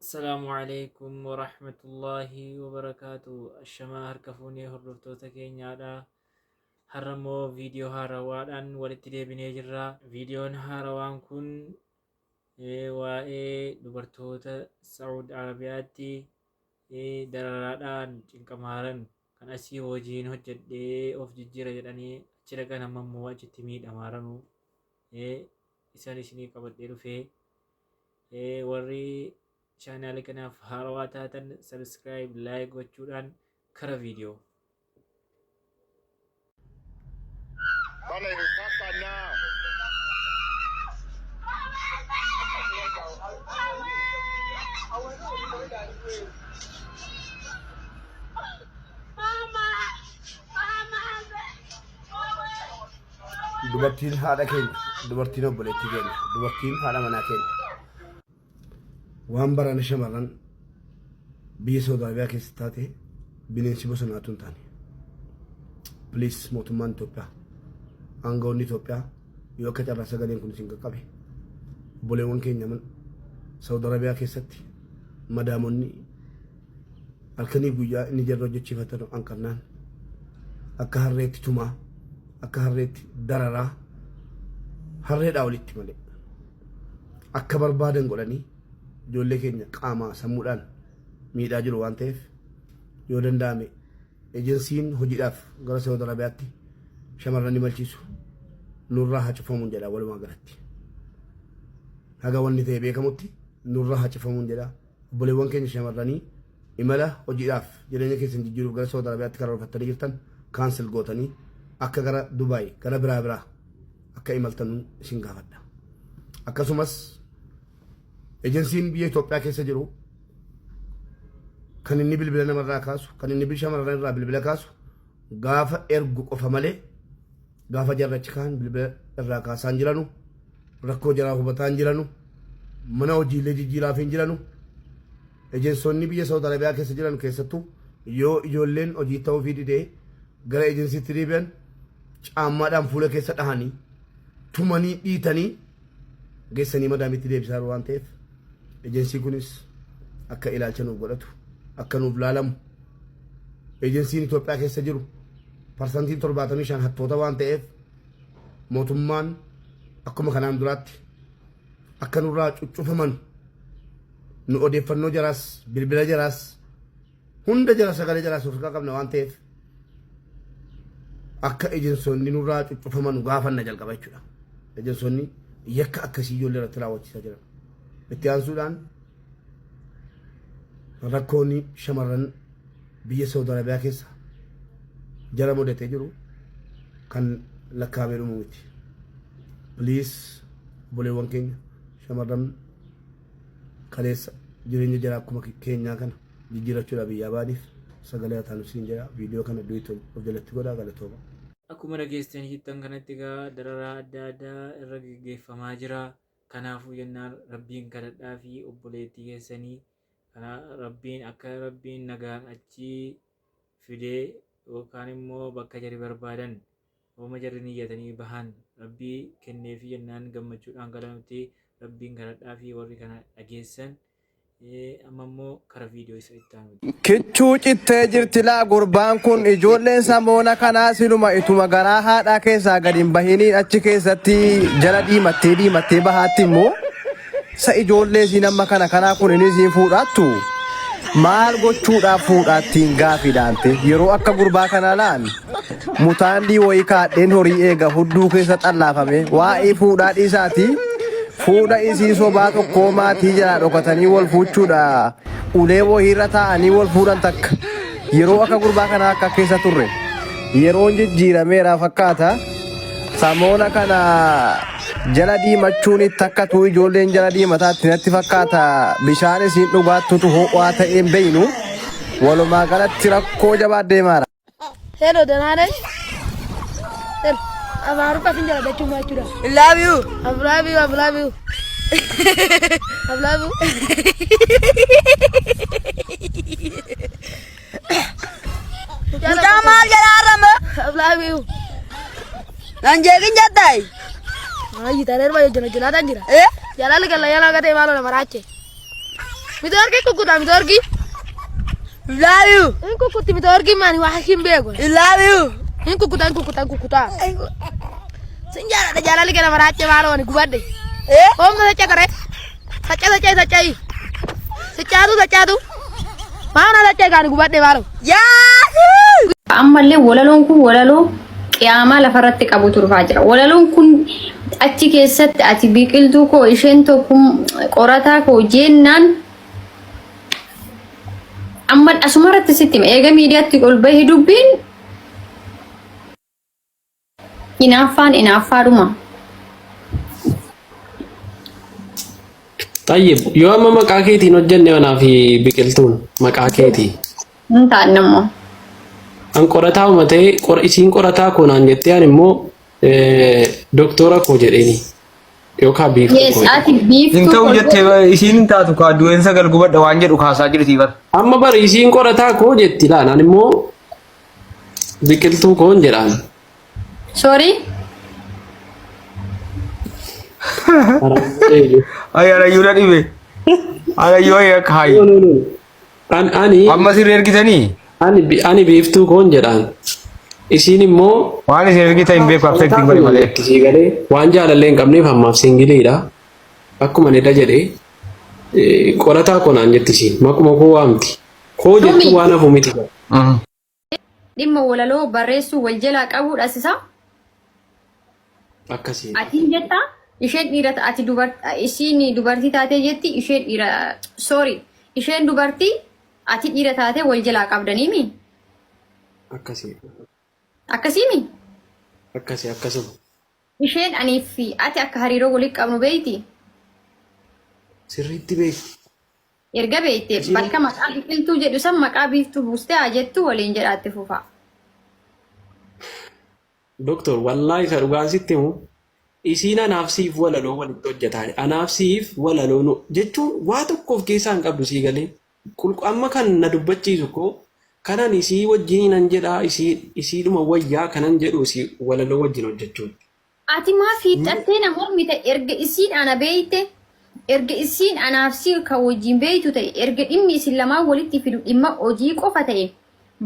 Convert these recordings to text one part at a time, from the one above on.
Assalaamu alaikum warahmatullaahi wabarakaatu. Ashamaa harka fuunee hordoftoota keenyaadha. Har'a immoo viidiyoo haarawaadhaan walitti deebinee jirra. Viidiyoon haarawaan kun waa'ee dubartoota Saa'ud Arabiyaatti dararaadhaan cinqamaaran kan asii hojiin hojjedhee of jijjiira jedhanii achi dhaqan amma immoo achitti miidhamaaranu isaan isinii qabadhee dhufee. Warri chaanaala kanaaf haarawaa taatan subscribe, like gochuudhaan kara viidiyoo. Dubartiin haadha keenya, dubartiin obboleettii keenya, dubartiin haadha manaa keenya. Waan barana shamarran biyya Saudi Arabiyaa keessa taate bineensi bosonaatu hin taane. Please, mootummaan Itoophiyaa, aangawoonni Itoophiyaa, yoo akka carraa sagaleen kun isin qaqqabe, obboleewwan keenya Saudi Arabiyaa keessatti madaamonni halkanii guyyaa inni jarra hojjechiifatan hanqannaan akka harreetti tumaa, akka harreetti dararaa, harreedhaa olitti malee akka barbaadan godhanii ijoollee keenya qaamaa sammuudhaan miidhaa jiru waan ta'eef, yoo danda'ame ejensiin hojiidhaaf gara Saudi Arabiyaatti shamarran imalchiisu nurraa haa cufamuun jedha. Walumaa galatti haga wanni ta'e beekamutti nurraa haa cufamuun jedha. Obboleewwan keenya shamarranii imala hojiidhaaf jireenya keessan jijjiiruuf gara Saudi Arabiyaatti karoorfattanii jirtan cancel gootanii akka gara Dubaay, gara biraa biraa akka imaltan isin gaafadha. Akkasumas ejensiin biyya Itoophiyaa keessa jiru kan inni bilbila namarraa kaasu, kan inni shamarran irraa bilbila kaasu gaafa ergu qofa malee, gaafa jarrachi kaan bilbila irraa kaasaan jiranu, rakkoo jaraa hubataan jiranu, mana hojiilee jijjiiraaf hin jiranu. Ejensoonni biyya Saudi Arabiyaa keessa jiran, keessattuu yoo ijoolleen hojii ta'uufii didee gara ejensiitti deebi'an, caammaadhaan fuula keessa dhahanii, tumanii, dhiitanii geessanii madaamitti deebisaa jiru waan ta'eef, ejensii kunis akka ilaalcha nuuf godhatu, akka nuuf laalamu. Ejensiin Itoophiyaa keessa jiru 75% hattoota waan ta'eef, mootummaan akkuma kanaan duraatti akka nurraa cuccufaman, nu odeeffannoo jaraas, bilbila jaraas, hunda jara, sagalee jaraas of qabna waan ta'eef, akka ejensoonni nurraa cuccufaman gaafanna jalqaba jechuudha. Ejensoonni yakka akkasii ijoollee irratti raawwachiisaa jiran. Itti aansuudhaan rakkoon shamarran biyya Saudi Arabiyaa keessa jara mudatee jiru kan lakkaa'amee dhumu miti. Please, obboleewwan keenya shamarran kaleessa jireenya jara akkuma keenyaa kana jijjiirachuudhaaf biyyaa ba'aniif sagalee haa taanu siin jedha. Viidiyoo kana duet of jalatti godhaa. Galatooma. Akkuma dhageessanii jirtan kanatti egaa dararaa adda addaa irra geggeeffamaa jira. Kanaafuu jennaan Rabbiin kadhadhaa fi obboleettii keessanii kana Rabbiin akka Rabbiin nagaan achii fidee yookaan immoo bakka jarri barbaadan, hooma jarri niyyatanii bahan Rabbii kenneefi jennaan gammachuudhaan galanutti Rabbiin kadhadhaa fi warri kana dhageessan. Amma immoo kara viidiyoo isa itti aanuti. Kichuu cittee jirti laa gurbaan kun. Ijoolleen samoona kanaa siluma ituma garaa haadhaa keessaa gad hin bahiniin achi keessatti jala diimattee diimattee bahaatti immoo sa ijoollee isiin amma kana kanaa kun inni isiin fuudhaattu maal gochuudhaaf fuudhaattiin gaafiidhaante. Yeroo akka gurbaa kanaa laan mutaandii wayii kaadheen horii eega hudduu keessa xallaafame waa'ee fuudhaa dhiisaatii fuudha isii sobaa tokkoo maatii jalaa dhokatanii wal fuuchuudha, ulee wayiirra taa'anii wal fuudhan takka. Yeroo akka gurbaa kanaa akka keessa turre yeroon jijjiirameera fakkaata. Samoona kana jala diimachuun itti akka tuu ijoolleen jala diimataatti natti fakkaata. Bishaan isiin dhugaattutu ho'aa ta'een beeynu. Walumaa galatti rakkoo jabaa deemaara. Hello, ደህና ነሽ? Hello. Amaariffa sin jaalladha jechuun maal jechuudha? I love you. I love you, I love you. I love you. Mucaa maal jedhaa har'amma? I love you. Nan jeeqin jettaayi. Ayyi tareer baay'ee jala jalaataan jira. Eh? Jaalala galla yaalaa gatee maaloo nama raache. Mitoorkii kukkuta mitoorkii. Love you. Hin kukkutti mitoorkii maani waa hin beeku. I love you. Hin kukkuta hin kukkuta hin kukkuta. Sin jaaladha jaalalli kana maraachee maaloo ani gubadhe. Eh? Oomna sacha kare. Sacha sacha sacha. Sachaatu sachaatu. Maana sacha kaani gubadhe maaloo. Yaasuu. Ammallee walaloon kun walaloo qiyaamaa lafarratti qabutu dhufaa jira. Walaloon kun achi keessatti ati biqiltuu koo isheen tokko qorataa koo jennaan amma asumarratti sitti hima. Eega miidiyaatti ol bahe dubbiin inaaffaan inaaffaadhuma. Tayyib, yoo amma maqaa keetiin hojjenne anaa fi biqiltuun maqaa keetii. Hin taanne immoo. An qorataa uma ta'e isiin qorataa koo naan jettee an immoo doktora koo jedheeni yookaan biiftuu Yes, koo. ati Hin biiftuu ta'u ol jettee isiin hin taatu kaa du'een sagal gubadha waan jedhu kaasaa jirti bar. Amma bari isiin qorataa koo jetti laan an immoo biqiltuu koon jedhaan. Sorry. Ay arayyuu na dhibe. Arayyuu ay akka hayi. No, no, no. An ani Amma sirrii ergitanii ani biiftuu koon jedhaan. Isiin immoo waan isin ergitan hin beeku affeektiin godhe malee. Sii galee waan jaalallee hin qabneef ammaaf singiliidha. Akkuma ni jedhee qorataa koo naan jetti isiin maquma koo waamti. Koo jechuun waan hafu miti. Dhimma walaloo barreessuu wal jalaa qabuudhas isaa. Akkasii. Atiin jettaa isheen dhiira ati isiin dubartii taatee jetti isheen dhiira sorry isheen dubartii ati dhiira taatee wal jalaa qabdaniimi. Akkasii. Akkasiimi. Akkasii akkasuma. Isheen anii fi ati akka hariiroo walitti qabnu beeyti. Sirriitti beekti. Erga beekte bakka maqaa biqiltuu jedhu san maqaa biiftuu buustee haa jettu waliin jedhaatti fufaa. Doktor wallaahi isa dhugaan sitti himu isiin anaaf siif walaloo walitti hojjetaa anaaf siif walaloo nu jechuun waa tokko of keessaa hin qabdu sii galee qulqu amma kan na dubbachiisu koo kanan isii wajjin nan jedhaa isii isiidhuma wayyaa kanan jedhu isii walaloo wajjin hojjechuutti. Ati maa fiixxattee na mormita erga isiin ana beeyte erga isiin anaaf si kan wajjin beeytu ta'e erga dhimmi isin lamaan walitti fidu dhimma hojii qofa ta'e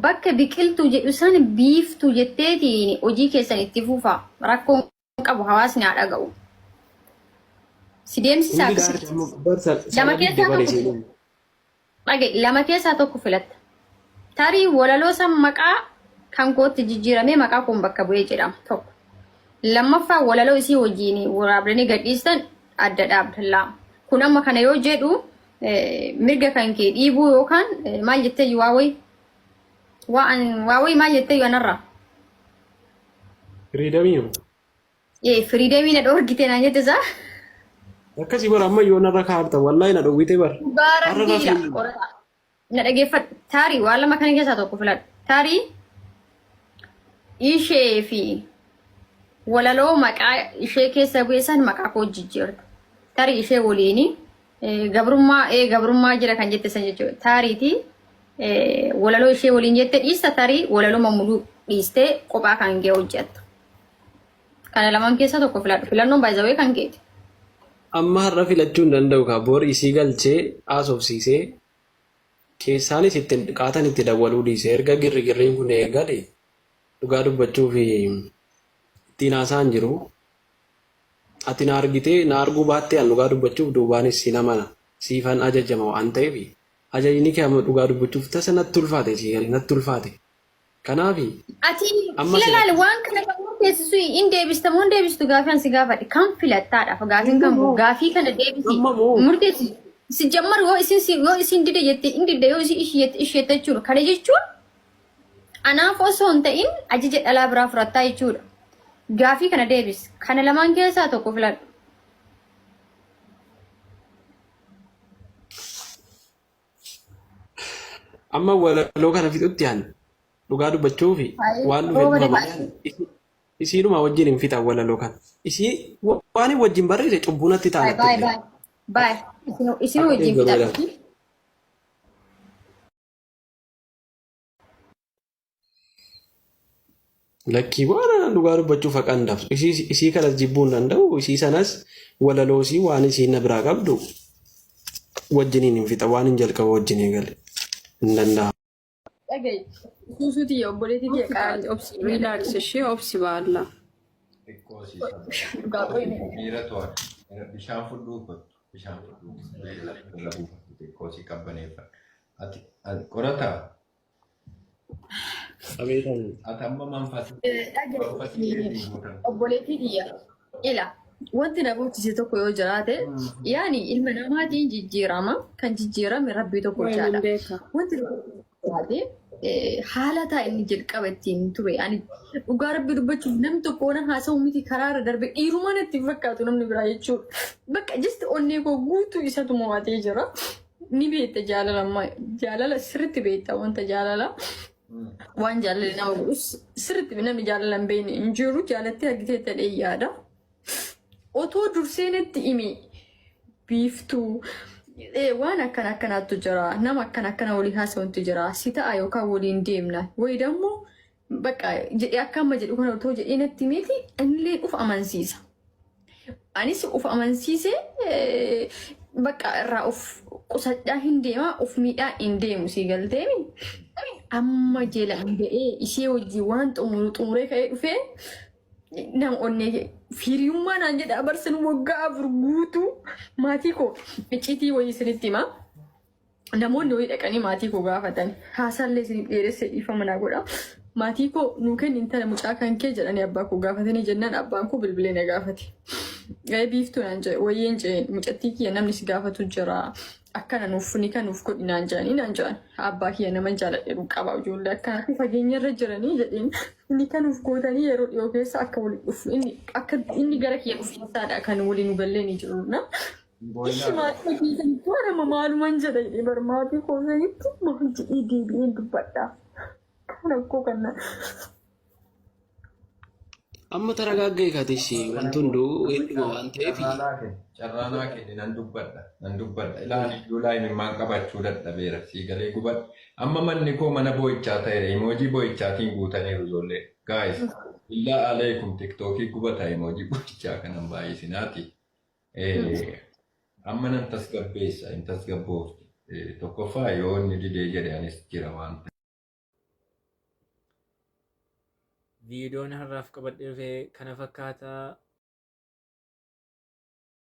bakka biqiltuu jedhu san biiftuu jetteetiin hojii keessan itti fufa rakkoon qabu hawaasni haa dhaga'u. Si deemsisaa Hundi akkasitti. gaariidha amma bar Lama sana didde keessaa bare tokko isiin. Dhaga'i, lama keessaa tokko filatta. Tarii walaloo san maqaa kan kootti jijjiiramee maqaa koon bakka bu'ee jedhama. Tokko. Lammaffaa walaloo isii wajjin waraabdanii gadhiistan adda dhaabda. Lama. Kun amma kana yoo jedhu mirga kan kee dhiibuu yookaan maal jettee waa wayi waa wayi maal jettee anarraa. Firiidamii. Firiidamii na dhoorgite naan jette isaa. Akkasii bara amma yoo narra kaarta wallaahi na dhowwite bara. Dhugaa Har'a rabbiidha. rafii. Qorataa. Na dhageeffadhu. Taarii waan lama kana keessaa tokko filadhu. Taarii ishee fi walaloo maqaa ishee keessa bu'e san maqaa koo jijjiirta. Tarii ishee waliini gabrummaa gabrummaa jira kan jette san jechuudha. Taariiti walaloo ishee waliin jette dhiista tarii walaloo mamuluu dhiistee kophaa kan kee hojjetta. Kana lamaan keessaa tokko filadhu. Filannoon by the way kan keeti. Amma har'a filachuu hin danda'u kaa bor isii galchee haasofsiisee keessaanis itti qaatan itti dawwaluu dhiise erga girri girriin kun eegale dhugaa dubbachuuf ittiin haasa'an jiru. Ati na argitee na arguu baattee an dhugaa dubbachuuf duubaanis sin amana siifan ajajama waan ta'eef ajajni kee amma dhugaa dubbachuuf tasa natti ulfaate sii galee natti ulfaate. Kanaafi Ati amma fila si laali waan kana kan murteessisu in deebista moo hin deebistu gaafii an si gaafadhe kan filattaadhaaf gaafiin kan koo gaafii kana deebisi amma moo murteessi si jammar yoo isin si yoo isin dide jette in didde yoo isin ishi jette ishi jette jechuudha kana jechuun anaaf osoo hin ta'in ajaja dhalaa biraa fudhattaa jechuudha gaafii kana deebis kana lamaan keessaa tokko filadhu. Amma walaloo kana fixutti an dhugaa dubbachuufi waan dhufe Rooba dhufa deemaa. malee isiinuma wajjin hin fixan walaloo kana. Isii waan hin wajjin barreesse cubbuu natti ta'a Baay natti baay illee. baay baay. Isin Akka wajjin deeggaru fixadhu. Lakkii waan dhugaa dubbachuuf haqan dabsu. Isii kanas jibbuu hin danda'u. Isii sanas walaloo isii waan isiin na biraa qabdu. Wajjiniin hin fixa waan hin jalqaba wajjin eegale hin danda'a. Dhaga'i. Suusuu tiyya obboleettii tiyya qaali. Obsi relax ishee obsi baalla. Xiqqoo si sababa. Miira to'adhu. Bishaan fudhuu kottu. Bishaan fudhuu. Irra buufadhu xiqqoo si qabbaneeffadhu. Ati qorataa? Abeetan. Ati amma manfasii Dhaga'i. keetiin guutan. Obboleettii tiyya. Ila. Wanti na boonchise tokko yoo jiraate yaani ilma namaatiin jijjiirama kan jijjiirame rabbii tokko Wayi nan jaadha. beeka. Wanti na jiraate haala taa inni jalqaba ittiin ture. Ani dhugaa rabbii dubbachuuf namni tokko na haasa'u miti karaa irra darbe dhiirumaan itti hin fakkaatu namni biraa jechuudha. Bakka just onnee koo guutuu isatu mo'atee jira. Ni beekta jaalala ammaa jaalala sirriitti beekta wanta jaalala. Waan jaalalli nama godhus sirriitti namni jaalala hin beekne hin jiru jaalattee argitee ta'ee yaada. Otoo dursee natti himi biiftuu waan akkana akkanaatu jira nama akkana akkana walii haasa'utu jira si ta'a yookaan waliin deemna wayi dammoo bakka jedhee akka amma jedhu kana otoo jedhee natti himeeti anillee uf amansiisa. Anis uf amansiisee bakka irraa uf qusadhaa hin deema uf miidhaa hin deemu si galteemi. Amma jeelaan ga'ee ishee wajjin waan xumuru xumuree ka'ee dhufee nama onnee firiyummaa naan jedha barsan waggaa 4 guutuu maatii koo icciitii wayii isinitti hima. Namoonni wayii dhaqanii maatii koo gaafatan haasaallee isiniif dheeressee dhiifama naa godha. Maatii koo nuu kenni intala mucaa kan kee jedhanii abbaa koo gaafatanii jennaan abbaan koo bilbilee na gaafate. Ga'ee biiftuu naan jedhe wayyeen jedheen mucattii kiyya namni si gaafatu jira akkana nuuf ni kan nuuf godhi naan jedhanii naan jedhan abbaa kiyya nama jaaladhe qaba ijoollee akkanaatti fageenyarra jiranii jedheen ni kan nuuf gootanii yeroo dhiyoo keessa akka waliin dhufu inni akka inni gara kiyya dhufiinsaadha kan waliin nu gallee ni jiru na. Ishi maatii keessanitti warama maaluman jedha jedhee bar maatii koo sanitti maal jedhee deebi'een dubbadha. Kan akkoo kana. Amma taragaagga'i katis wanti hunduu hedduma waan ta'eef. Carraa naa kenni nan dubbadha nan dubbadha ilaan iyyuu laayimimmaan qabachuu dadhabeera sii galee gubadha amma manni koo mana boo'ichaa ta'eera emoojii boo'ichaatiin guutaniiru ijoollee guys billaa aleekum tiktookii gubata emoojii boo'ichaa kanan baay'isinaati amma nan tasgabbeessa hin tasgabboofti tokkoffaa yoo inni didee jedhe anis jira waan ta'eef. Viidiyoon har'aaf qabadhee dhufe kana fakkaata.